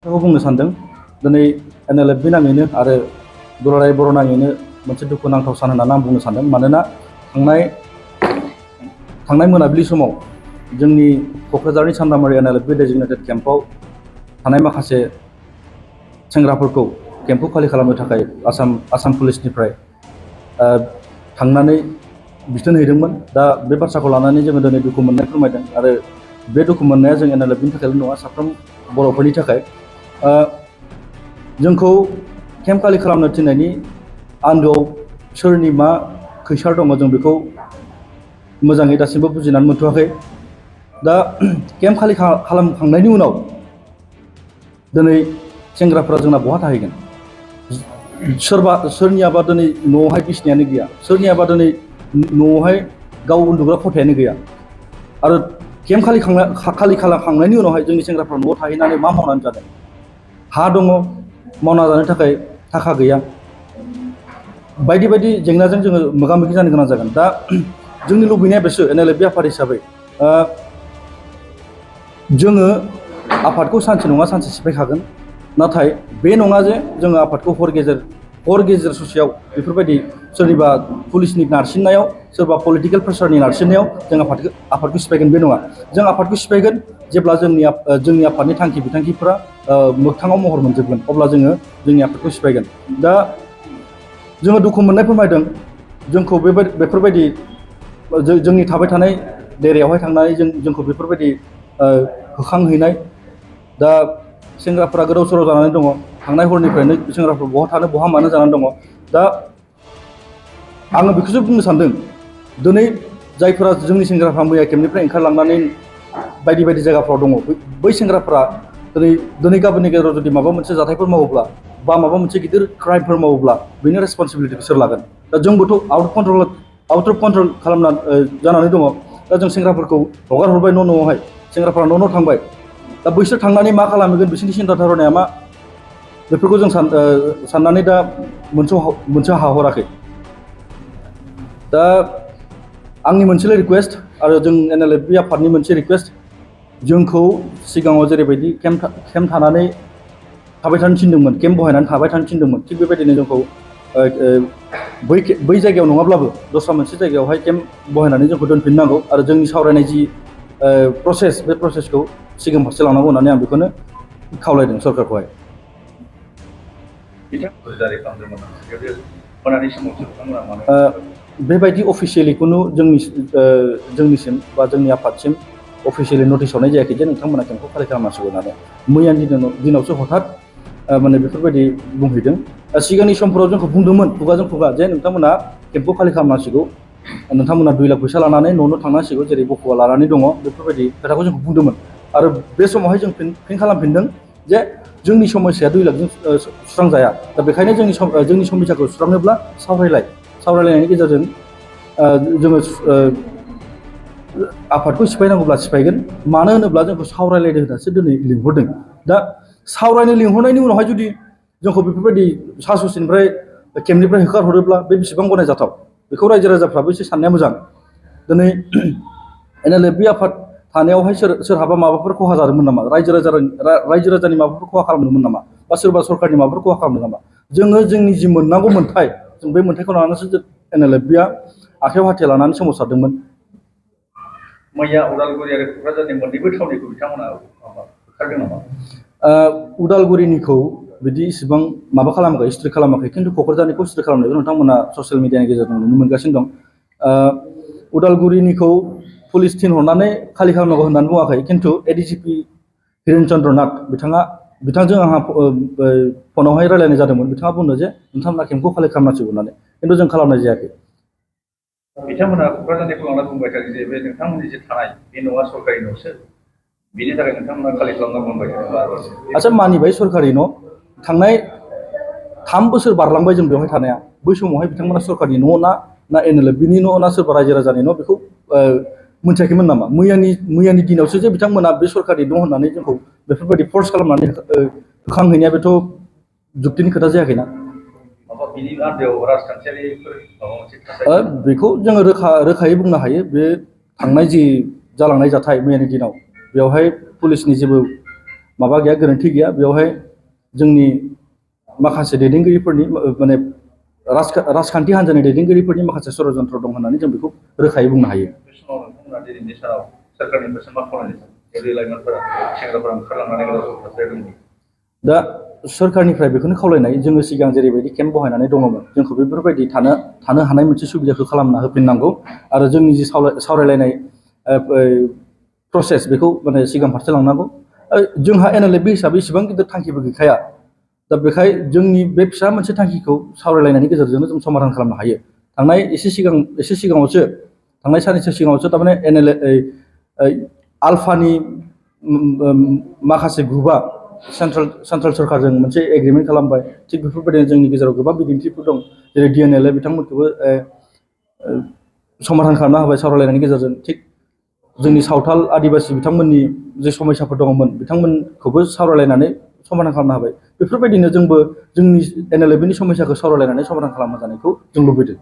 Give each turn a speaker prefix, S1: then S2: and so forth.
S1: बुंनो सानदों दिनै एनएलएफबि नाङैनो आरो दुलाराय बर' नाङैनो मोनसे दुखुनांथाव सान होननानै आं बुंनो सानदों। मानोना थांनाय मोनाबिलि समाव जोंनि क'क्राझारनि सान्दामारि एनएलएफबि डेजिगनेटेड केम्पआव थानाय माखासे सेंग्राफोरखौ केम्पखौ खालि खालामनो थाखाय आसाम पुलिसनिफ्राय थांनानै बिथोन हैदोंमोन। दा बे बाथ्राखौ लानानै जोङो दिनै दुखु मोननाय फोरमायदों आरो बे दुखु मोननाया जों एनएलएफबिनि थाखायल' नङा, साफ्रोम बर'फोरनि थाखाय। जोंखौ केम्प खालि खालामनो थिननायनि आन्दोआव सोरनि मा खैसार दङ जों बेखौ मोजाङै दासिमबो बुजिनानै मोनथ'वाखै। दा केम्प खालि खालामखांनायनि उनाव दिनै सेंग्राफोरा जोंना बहा थाहैगोन? सोरनियाबा दिनै न'आवहाय बिसिनायानो गैया, सोरनियाबा दिनै न'आवहाय गाव उन्दुग्रा खथायानो गैया। आरो केम्प खालि खालामखांनायनि उनावहाय जोंनि सेंग्राफ्रा न'आव थाहैनानै मा मावनानै जादों? हा दङ, मावना जानो थाखाय थाखा गैया, बायदि बायदि जेंनाजों जोङो मोगा मोगि जानो गोनां जागोन। दा जोंनि लुबैनाया बेसो, एनएलएफबि आफाद हिसाबै जोङो आफादखौ सानसे नङा सानसे सिफायखागोन। नाथाय बे नङा जे जोङो आफादखौ हर गेजेर ससेयाव बेफोरबायदि सोरनिबा पुलिसनि नारसिननायाव, सोरबा पलिटिकेल प्रेसारनि नारसिननायाव जों आफादखौ सिफायगोन, बे नङा। जों आफादखौ सिफायगोन जेब्ला जोंनि आफादनि थांखि बिथांखिफोरा मोगथाङाव महर मोनजोबगोन, अब्ला जोङो जोंनि आफादखौ सिफायगोन। दा जोङो दुखु मोननाय फोरमायदों, जोंखौ बेफोरबायदि जोंनि थाबाय थानाय देरायावहाय थांनानै जोंखौ बेफोरबायदि होखांहैनाय। दा सेंग्राफोरा गोदाव सोराव जानानै दङ, थांनाय हरनिफ्रायनो सेंग्राफोर बहा थानो बहा मानो जानानै दङ। दा आङो बेखौसो बुंनो सानदों, दिनै जायफोरा जोंनि सेंग्राफ्रा मैया केम्पनिफ्राय ओंखारलांनानै बायदि बायदि जायगाफ्राव दङ, बै सेंग्राफ्रा दिनै गाबोननि गेजेराव जुदि माबा मोनसे जाथायफोर मावोब्ला बा माबा मोनसे गिदिर क्राइमफोर मावोब्ला बेनि रेसपन्सिबिलिटिखौ सोर लागोन? दा जोंबोथ' आउट अफ कन्ट्रल जानानै दङ। दा जों सेंग्राफोरखौ हगार हरबाय न'आवहाय, सेंग्राफ्रा न' थांबाय। दा बैसोर थांनानै मा खालामहैगोन, बिसोरनि सिन्था धारनाया मा, बेफोरखौ जों साननानै दा मोनसे हाहराखै। दा आंनि मोनसेल' रिकुवेस्ट आरो जों एनएलएफबि आफादनि मोनसे रिकुवेस्ट, जोंखौ सिगाङाव जेरैबायदि केम्प थानानै थाबाय थानो थिनदोंमोन, केम्प बहायनानै थाबाय थानो थिनदोंमोन, थिग बेबायदिनो जोंखौ बै जायगायाव नङाब्लाबो दस्रा मोनसे जायगायावहाय केम्प बहायनानै जोंखौ दोनफिननांगौ आरो जोंनि सावरायनाय जि प्रसेस, बे प्रसेसखौ सिगां फारसे लांनांगौ होननानै आं बेखौनो खावलायदों सरकारखौहाय। बेबायदि अफिसियेलि खुनु जोंनिसिम बा जोंनि आफादसिम अफिसियेलि नटिस हरनाय जायाखै जे नोंथांमोना केम्पखौ खालि खालामनांसिगौ होननानै। मैयानि दिनावसो हथात बेफोरबायदि बुंहैदों। सिगांनि समफोराव जोंखौ बुंदोंमोन खुगाजों खुगा जे नोंथांमोना केम्पखौ खालि खालामनांसिगौ, नोंथांमोना 2 लाख फैसा लानानै न' थांनांसिगौ, जेरै बखुवा लानानै दङ, बेफोरबायदि खोथाखौ जोंखौ बुंदोंमोन। आरो बे समावहाय जों फिन खालामफिनदों जे जोंनि समस्याया 2 लाखजों सुस्रांजाया। दा बेखायनो जोंनि समस्याखौ सुस्रांनोब्ला सावरायलायनायनि गेजेरजों जोङो आफादखौ सिफायनांगौब्ला सिफायगोन। मानो होनोब्ला जोंखौ सावरायलायनो होननासो दिनै लिंहरदों। दा सावरायनो लिंहरनायनि उनावहाय जुदि जोंखौ बेफोरबायदि सा ससेनिफ्राय केम्पनिफ्राय होखारहरोब्ला बे बेसेबां गनायजाथाव, बेखौ रायजो राजाफ्राबो एसे साननाया मोजां। दिनै एनएलएफबि आफाद थानायावहाय सोरहाबा माबाफोर खहा जादोंमोन नामा? रायजो राजानि माबाफोर खहा खालामदोंमोन नामा? बा सोरबा सरकारनि माबाफोर खहा खालामदों नामा? जोङो जोंनि जि मोननांगौ मोन्थाय, जों बे मोन्थायखौ लानानैसो एनएलएफबिआ आखायाव हाथियार लानानै सोमावसारदोंमोन। मैया उदालगुरि आरो क'क्राझारनि मोननैबो थावनिखौ बिथांमोना होखारदों नामा? उदालगुरिनिखौ बिदि इसिबां माबा खालामाखै, स्ट्रिक खालामाखै, खिन्थु क'क्राझारनिखौ स्ट्रिक खालामनायखौ नोंथांमोना ससियेल मिडियानि गेजेरजों नुनो मोनगासिनो दं। उदालगुरिनिखौ पुलिस थिनहरनानै खालि खालामनांगौ होननानै बुङाखै, खिन्थु एडिजिपि हिरेन चन्द्र नाथ बिथांजों आंहा फनावहाय रायलायनाय जादोंमोन। बिथाङा बुंदों जे नोंथांमोना केम्पखौ खालि खालामनांसिगौ होननानै, खिन्थु जों खालामनाय जायाखै। बिथांमोना क'क्राझारनिखौ लाना बुंबाय थादों जे बे नोंथांमोननि जे थानाय बे न'आ सरकारि न'सो, बिनि थाखाय नोंथांमोना खालि खालामनांगौ होनबाय थादों। आच्ছা, मानिबाय सरकारि न', थांनाय 3 बोसोर बारलांबाय जों बेवहाय थानाया। बै समावहाय बिथांमोना सरकारनि न' ना एनएलएफबिनि न' ना सोरबा रायजो राजानि न', बेखौ मोनथियाखैमोन नामा? मैयानि दिनावसो जे बिथांमोना बे सरकारनि न' होननानै जोंखौ बेफोरबायदि फर्स खालामनानै होखांहैनाया बेथ' जुक्तिनि खोथा जायाखैना। बेखौ जोङो रोखायै बुंनो हायो। बे थांनाय जि जालांनाय जाथाय मैयानि दिनाव, बेवहाय पुलिसनि जेबो माबा गैया, गोरोन्थि गैया। बेवहाय जोंनि माखासे दैदेनगिरिफोरनि माने राजखान्थि हान्जानि दैदेनगिरिफोरनि माखासे षड़यन्त्र दं होननानै जों बेखौ रोखायै बुंनो हायो।
S2: बे समाव नोंथांमोना दिनैनि सानाव सोरखारनिफ्राय मा खालामनाय एरै लाइमोनफोरा सेंग्राफोरा ओंखारलांनानै गोदान
S1: दा सोरखारनिफ्राय बेखौनो खावलायनाय, जोङो सिगां जेरैबायदि केम्प बहायनानै दङमोन जोंखौ बेफोरबायदि थानो हानाय मोनसे सुबिदाखौ खालामना होफिननांगौ आरो जोंनि जि सावरायलायनाय प्रसेस बेखौ माने सिगां फारसे लांनांगौ। जोंहा NLFB हिसाबै इसेबां गिदिर थांखिबो गैखाया। दा बेखाय जोंनि बे फिसा मोनसे थांखिखौ सावरायलायनायनि गेजेरजोंनो जों समाधान खालामनो हायो। एसे सिगाङावसो थांनाय साननैसो सिगाङावसो थारमाने आल्फानि माखासे ग्रुपआ सेन्ट्रेल सरकारजों मोनसे एग्रिमेन्ट खालामबाय। थिग बेफोरबायदिनो जोंनि गेजेराव गोबां बिदिन्थिफोर दं, जेरै DNLA बिथांमोनखौबो समाधान खालामना होबाय सावरायलायनायनि गेजेरजों। थिग जोंनि सावथाल आदिबासि बिथांमोननि जे समस्याफोर दङमोन बिथांमोनखौबो सावरायलायनानै समाधान खालामना होबाय। बेफोरबायदिनो जोंबो जोंनि NLFB नि समस्याखौ सावरायलायनानै समाधान खालामना जानायखौ जों लुबैदों।